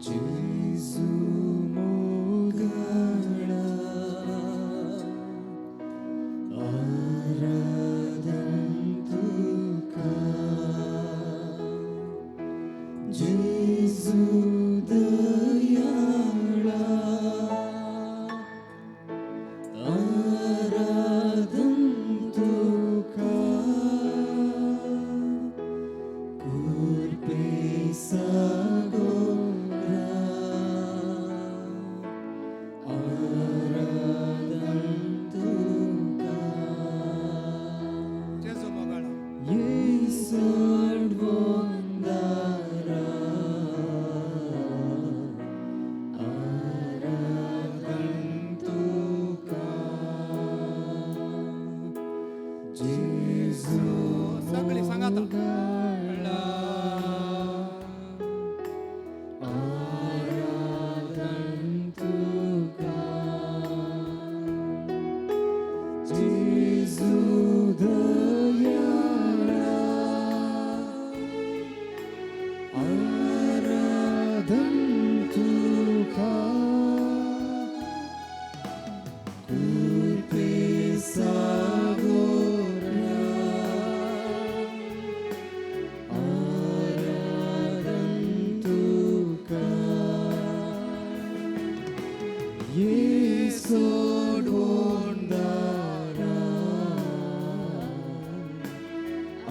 जेजू मोगाळा आराधन तुका जेजू दयाळा आराधन तुका कुर्पे सागोरा आराधन तुका जेजू मोगाळा येसड वंदारा आराधन तुका जेजू सगळी सांगाता मोगाळा आराधन तुका जेजू दयाळा आराधन तुका कुर्पे सागोरा आराधन तुका येसोड वंदारा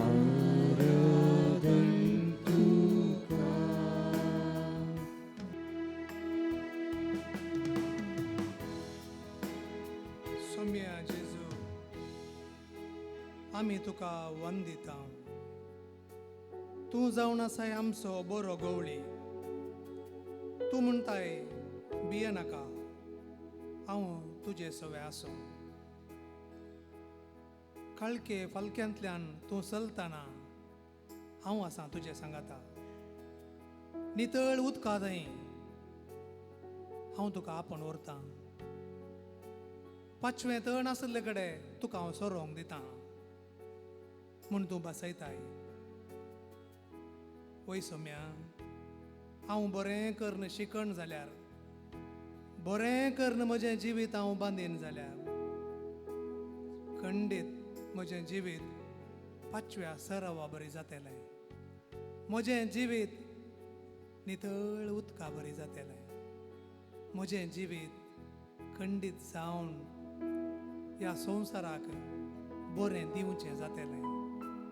आराधन तुका. सोम्या जेजू, आमी तुका वंदिता. तूं जावन आसाय आमचो बरो गवळी. तूं म्हणटाय, भिये नाका, हांव तुजे सवे आसूं. काळखे फालक्यांतल्यान तूं चलतना हांव आसां तुजे सांगाता. नितळ उदका थंय हांव तुका आपोवन व्हरतां. पांचवें तण आसले कडेन तुका हांव सोरोंक दितां म्हूण तूं बसयताय. वय सोम्या, हांव बरें करून शिकण जाल्यार, बरें करून म्हजें जिवीत हांव बांदीन जाल्यार, खंडीत म्हजें जिवीत पांचव्या सरावा बरी जातलें. म्हजें जिवीत नितळ उदका बरी जातलें. म्हजें जिवीत खंडीत जावन ह्या संवसाराक बरें दिवचें जातलें.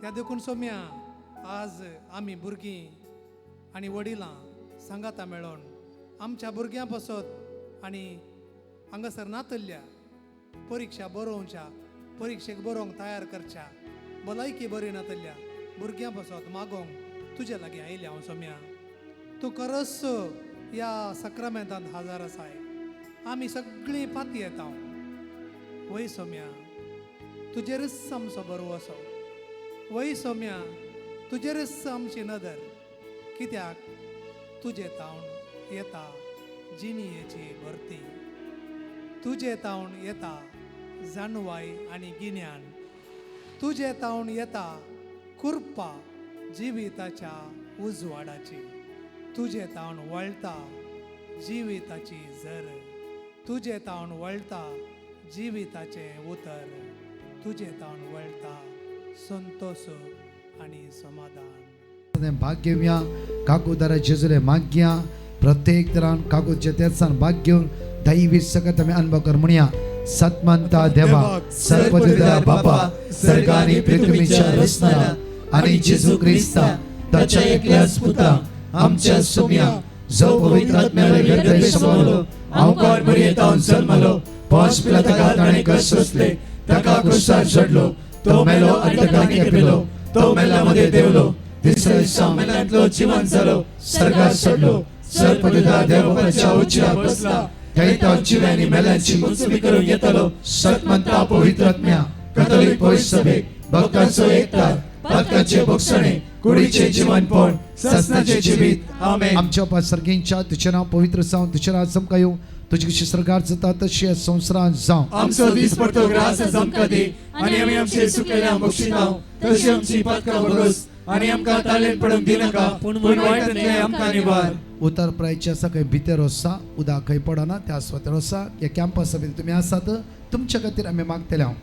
त्या देखून सोम्या, आज आमी भुरगीं आनी वडिलां सांगाता मेळोन आमच्या भुरग्यां पासत आनी हांगासर नातल्ल्या परिक्षा बरोवच्या, परिक्षेक बरोवंक तयार करच्या, भलायकी बरी नातल्ल्या भुरग्यां पासत मागोवंक तुजे लागीं आयलें हांव. सोम्या, तूं खरोच ह्या सक्रामेंतांत हाजर आसाय. आमी सगळीं पाती येता. वय सोम्या, तुजेरच आमचो भरवसो. वय सोम्या, तुजेरच आमची नदर, कित्याक तुजे तावन येता जिणयेची भरती, तुजे तावन येता जाणवाय आनी गिन्यान, तुजे तावन येता कुर्पा जिविताच्या उजवाडाची, तुजे तावन वळटा जिविताची जर, तुजे तावन वळटा जिविताचें उतर, तुजे तावन वळटा संतोष आनी समाधान. भाग घेवया. कागुदारा जेजुले मागया. प्रत्येक तरान कागूद तेसान भाग घेवन दैवी सकत आमी अनुभव कर. म्हणया, सतमंता देवा, सर्वदिदा बापा, सर्गानी पृथ्वीच्या रचणारा आणि जेजू ख्रिस्ता ताच्या एकल्याच पुता आमच्या सोम्या, जो पवित्र आत्म्याला गर्भे समावलो, अवकार मरियेतावन जन्मलो, पांच पिला ताणें कश्ट सोंसले, ताका क्रुसार चडलो, तो मेलो आनी ताका खेपिलो, तो मेला मध्ये देवलो, तिसऱ्या दिसा मेल्यांतलो जिवन जालो, सर्गात चडलो, सर्पदिदा देवबापाच्या उजव्या बसला, थंय तो जिव्यांनी मेल्यांची मुंचमी करून येतलो. सतमंता पवित्र आत्म्या, कथोलिक पवित्र सभेक, भक्तांचो एकतार, पातकांचे भोगसणे, कुडीचे जीवनपण, ससनाचे जिवीत. आमेन. आमच्या बापा सर्गींच्या, तुझें नांव पवित्र जावं, तुझें राज आमकां येवं, तुजी कशी सर्गार जाता तशी ह्या संवसारांत जावं. आमचो दीस पडतो ग्रास आमकां दी आनी आमी आमचे चुकलेल्या बक्षिताव, तशी आमची पातकां भोगस. आनी आमकां तालेन पडूंक दिनाका, पूण वायटांतलें आमकां निवार. उतर प्रायचे आसा खंय भितर आसा, उदक खंय पडना त्या सुवातेर आसा. ह्या कॅम्पसा भितर तुमी आसात, तुमच्या खातीर आमी मागतले हांव.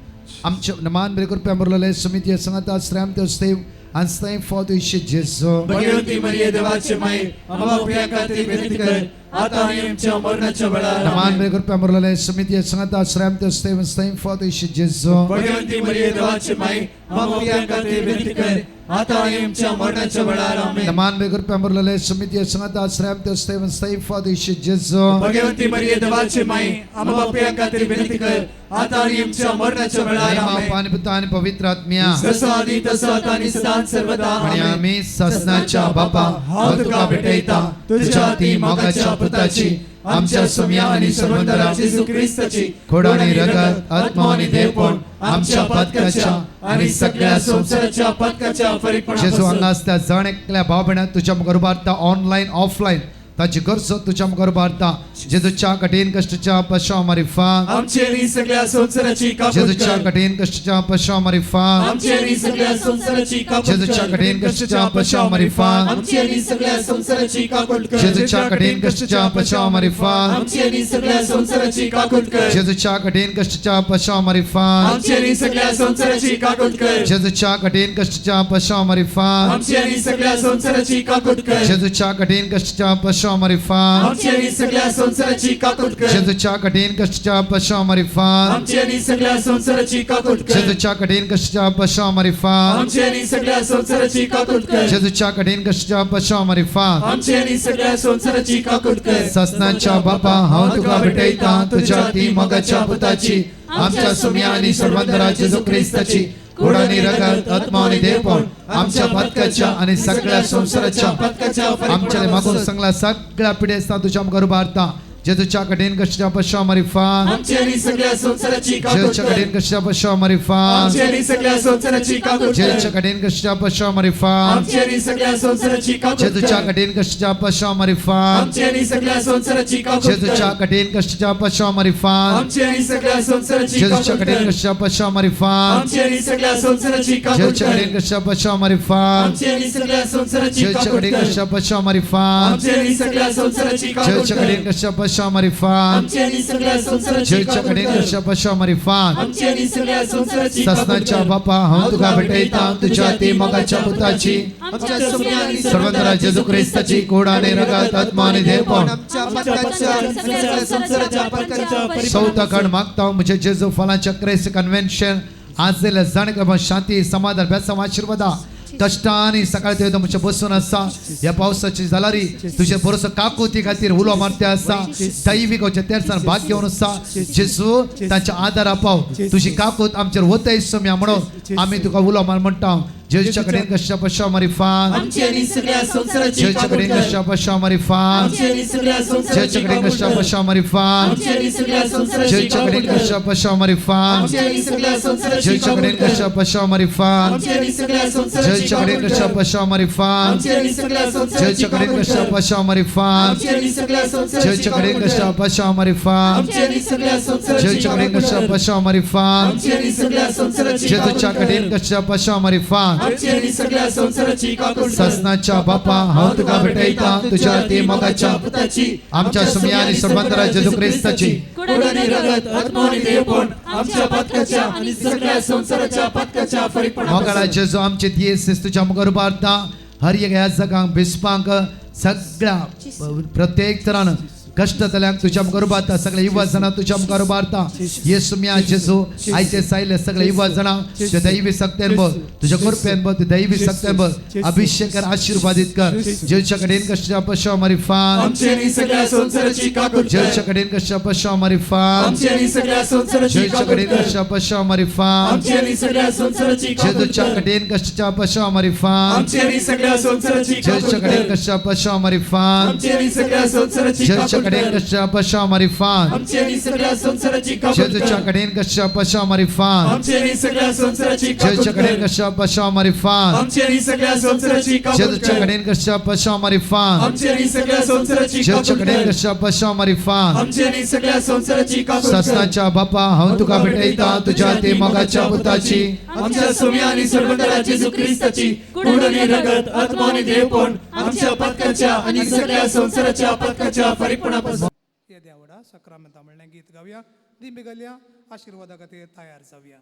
आमचे मान बरे कृपया मुरलेले समिती संगता श्रम देव आनी फॉद जेजू. भगवती मरिये देवाचे माई, आम्हा पाप्यां खातीर विनंती कर, आता आनी आमच्या मरणाच्या वेळार. मान आमेन. बरे कृपया मुरलेले समिती संगता श्रम देव फॉद जेजू. भगवती मरिये देवाचे माई, आम्हा पाप्यां खातीर विनंती कर, आता आनी आमच्या मरणाच्या वेळार. आमेन. मान बरे कृपया मुरलेले समिती संगता श्रम देव फॉद जेजू. भगवती मरिये देवाचे माई, आम्हा पाप्यां खातीर विनंती कर, आता आनी आमच्या मरणाच्या वेळार. आमेन. पाणी पुता आणि पवित्र आत्म्या. जसो आदी तसो आता आनी सदांच सर्वदा. आणि आमेन. आम्ही ससनाच्या बापा, हांव तुका भेटयता तुझ्या ती मोगाच्या पुताची, आमच्या सुम्या आणि सर्वंतरा जेजू क्रिस्ताची खोड आणि रगत, आत्मा आणि देवपण, आमच्या पातकाच्या आणि सगळ्या संसाराच्या पातकाच्या जेजू फरीकपणापासून हांगा आसता जण एकल्या भाव भयणाक तुझ्या मुखार उबारता, ऑनलायन ऑफलायन ताची गरजो तुझ्या मुखार उबारता. जेजूच्या कठीण कष्टाच्या पशा मारिफा, आमची आणि सगळ्या संसाराची काकूट जेजूच्या कर. कठीण कष्टाच्या पशा मारिफा, आमची आणि सगळ्या संसाराची काकूट जेजूच्या कर. कठीण कष्टाच्या पशा मारिफा, आमची आणि सगळ्या संसाराची काकूट कर. जेजूच्या कठीण कष्टाच्या पशा मारिफा, आमची आणि सगळ्या संसाराची काकूट कर. जेजूच्या कठीण कष्टाच्या पशा मारिफा, आमची आणि सगळ्या संसाराची काकूट कर. जेजूच्या कठीण कष्टाच्या पशा मारिफा, आमची आणि सगळ्या संसाराची काकूट कर. जेजूच्या कठीण कष्टाच्या पशा मारिफा, आमची आणि सगळ्या संसाराची काकूट कर. जेजूच्या कठीण कष्टाच्या पशा मारिफा, आमची आणि सगळ्या संसाराची काकूट कर. जेजूच्या कठीण कष्टाच्या पशा मारिफा, आमची आणि सगळ्या संसाराची काकूट कर. जेजूच्या कठीण कष्टाच्या पशा मारिफा. आमची आणि सगळ्या संसाराची काकूट कर. ससनाच्या बापा, हांव तुका भेटयता तुझ्या ती मोगाच्या पुताची, आमच्या सुम्या आणि सर्वंतरा जेजू क्रिस्ताची गोड आणि रगत, आत्मा आणि देवपण, आमच्या पातकाच्या आणि सगळ्या संसाराच्या पातकाच्या आमच्या मागून सांगला सगळ्या पिढ्या तुझ्या मुखार उबारता. जेजूच्या कठीण कष्टाच्या पशा मारिफा, आमची आणि सगळ्या संसाराची काकूट जेजूच्या कर. कठीण कष्टाच्या पशा मारिफा, आमची आणि सगळ्या संसाराची काकूट कर. जेजूच्या कठीण कष्टाच्या पशा मारिफा, आमची आणि सगळ्या संसाराची काकूट जेजूच्या कर. कठीण कष्टाच्या पशा मारिफा, आमची आणि सगळ्या संसाराची काकूट जेजूच्या कर. कठीण कष्टाच्या पशा मारिफा, आमची आणि सगळ्या संसाराची जेजूच्या काकूट कठीण कर. कष्टाच्या पशा मारिफा, आमची आणि सगळ्या संसाराची काकूट जेजूच्या कर. कठीण कष्टाच्या पशा मारिफा, आमची आणि सगळ्या संसाराची जेजूच्या काकूट कठीण कर. कष्टाच्या पशा मारिफा, आमची आणि सगळ्या संसाराची काकूट जेजूच्या कर. कठीण कष्टाच्या पशा मारिफा, आमची आणि सगळ्या संसाराची जेजूच्या काकूट कठीण कर. कष्टाच्या पशा मारिफा. आमची आणि सगळ्या संसाराची काकूट ससनाच्या कर. बापा, हांव तुका भेटयता तुझ्या ती मोगाच्या पुताची, आमच्या सुम्या आणि सर्वंतरा जेजू क्रिस्ताची कोड आणि रगत, आत्मा आणि देवपण, आमच्या पातकाच्या आणि सगळ्या संसाराच्या पातकाच्या सौताकड मागता म्हणजे जेजू फलाच्या क्रेस कन्व्हेन्शन आज जाण शांती समाधान बेसांव आशीर्वादा कष्टाने सकाळी ते तुमच्या बसून आसा. ह्या पावसाची जालारी तुझे बरोसो काकुती खातीर उलो मारते आसा. दैवीक तेरसान भाग घेवन आसा. जेजू तांच्या आदारा पाव, तुझी काकूत आमचेर वतय सम्या म्हणून आमी तुका उलो मार म्हणटा. जेजूच्या कडेन कश्या पशा मारिफा, आमची आणि सगळ्या संसाराची जेजूच्या काकूट कडेन कर. कश्या पशा मारिफा, आमची आणि सगळ्या संसाराची जेजूच्या कडेन काकूट कश्या कर. पशा मारिफा, आमची आणि सगळ्या संसाराची जेजूच्या काकूट कडेन कर. कश्या पशा मारिफा, आमची आणि सगळ्या संसाराची जेजूच्या काकूट कडेन कर. कश्या पशा मारिफा, आमची आणि सगळ्या संसाराची जेजूच्या कडेन काकूट कश्या कर. पशा मारिफा, आमची आणि सगळ्या संसाराची जेजूच्या कडेन काकूट कश्या कर. पशा मारिफा, आमची आणि सगळ्या संसाराची जेजूच्या कडेन काकूट कश्या कर. पशा मारिफा, आमची आणि सगळ्या संसाराची जेजूच्या कडेन काकूट कश्या कर. पशा मारिफा, आमची आणि सगळ्या संसाराची जेजूच्या काकूट कडेन कर. कश्या पशा मारिफा. आमची आणि सगळ्या संसाराची काकूट कर. ससनाच्या बापा, हांव तुका भेटयता तुझ्या ती मोगाच्या पुताची, आमच्या सुम्या आणि सर्वंतरा जेजू क्रिस्ताची कोड आणि रगत, आत्मा आणि देवपण, आमच्या पातकाच्या आणि सगळ्या संसाराच्या पातकाच्या फरीकपणापासून. मोगाळा जेजू, आमचे दियेस तुझ्या मुखार उबारता. हर एक ह्या जगांक बिस्पांक सगळ्या प्रत्येक तरान कष्ट जाल्यांक तुझ्या मुखार उबारता. सगळे युवा जाणां तुझ्या मुखार उबारता. येसू मिया जेजू, आयचे सायले सगळे युवा जाणां तुझ्या दैवी सक्त्यान बघ, तुझ्या कृपेन बघ, तुझ्या दैवी सक्त्यान बघ, अभिषेक कर, आशीर्वादित कर. जेजूच्या कडेन कष्टाच्या पशा मारिफा, आमची आणि सगळ्या संसाराची काकूट कर. जेजूच्या कडेन कष्टाच्या पशा मारिफा, आमची आणि सगळ्या संसाराची जेजूच्या काकूट कडेन कर. कष्टाच्या पशा मारिफा, आमची आणि सगळ्या संसाराची काकूट जेजूच्या कर. कडेन कष्टाच्या पशा मारिफा, आमची आणि सगळ्या संसाराची काकूट जेजूच्या कडेन कर. कष्टाच्या पशा मारिफा, आमची आणि सगळ्या संसाराची जेजूच्या काकूट कडेन कश्या पशा मारिफात आमची आनी सगळ्या संवसाराची काकूत जेजूच्या कर. कडेन कश्या पशा मारिफात आमची आनी सगळ्या संवसाराची काकूत जेजूच्या कडेन कर. कश्या पशा मारिफात आमची आनी सगळ्या संवसाराची काकूत जेजूच्या कर. कडेन कश्या पशा मारिफात आमची आनी सगळ्या संवसाराची जेजूच्या काकूत कडेन कर. कश्या पशा मारिफात आमची आनी सगळ्या संवसाराची काकूत कर. ससनाच्या बापा हांव तुका भेटयता तुझ्या ते मोगाच्या पुताची आमच्या सोम्या आणि सर्वंतरा जेजू ख्रिस्ताची कूड आणि रगत आत्मा आणि देवपण आमच्या पातकाच्या आणि सगळ्या संवसाराच्या पातकाच्या फारीकपणापासून येद्या व्हडा सक्रामेंता म्हणलें गीत गावया दिंबी घालया आशिर्वादा खातीर तयार जावया.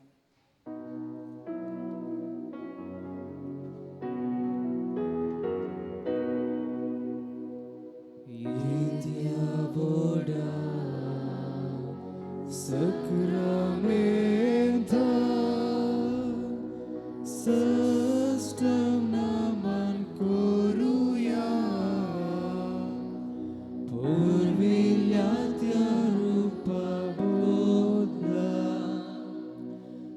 Sacramento Sastam naman koruya Purvilyatya rupa bodla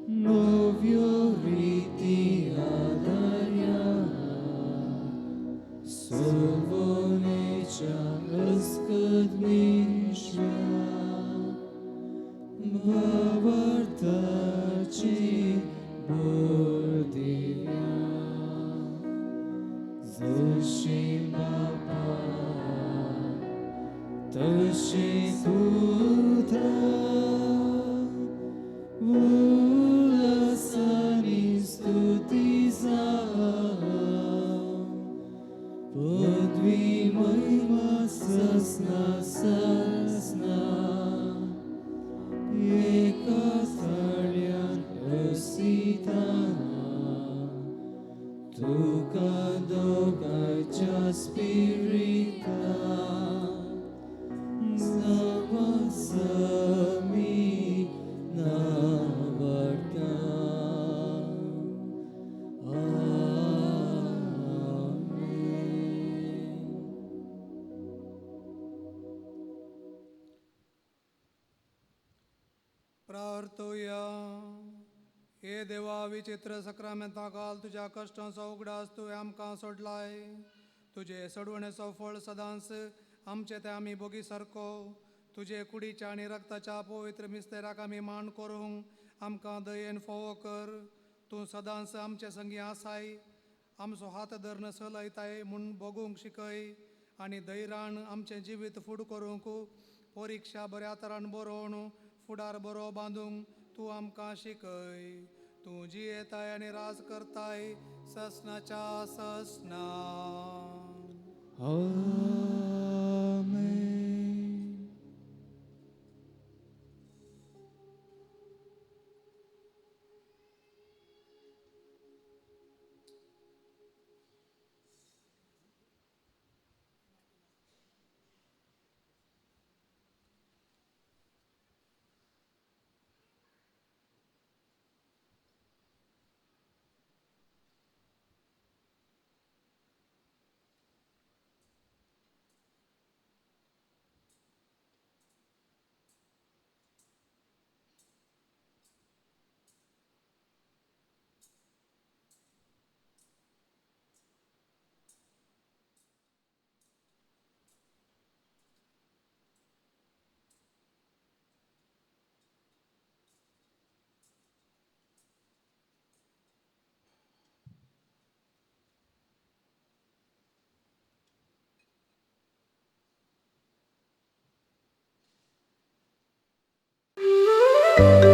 Novyo riti adarya Sovonecha askadmishya Bhavartachi Bordivya Zashi Bapa Tashi Putra Ulasani Stuti Padvi Mahima Sasna Sasna एका स्थळ्यान वसिताना तुका दोगांयच्या स्पिरिता समी नावडटा. आमेन. प्रार्थुया. हे देवा विचित्र सक्रामेंता घाल तुज्या कश्टांचो उगडास तुवें आमकां सोडलाय. तुजे सोडवणेचो फळ सदांच आमचे ते आमी भोगी सारको तुजे कुडीच्या आनी रक्ताच्या पवित्र मिस्तेराक आमी मान करूंक आमकां दयेन फोवो कर. तूं सदांच आमचे संगी आसाय, आमचो हात धरून चलयताय म्हूण भोगूंक शिकय आनी धैर्यान आमचें जिवीत फुड करूंक परिक्षा बऱ्या तरान बरोवन फुडार बरो बांदूंक तूं आमकां शिकय. तूं जियेताय आनी राज करताय ससनाच्या ससना. आमेन. Thank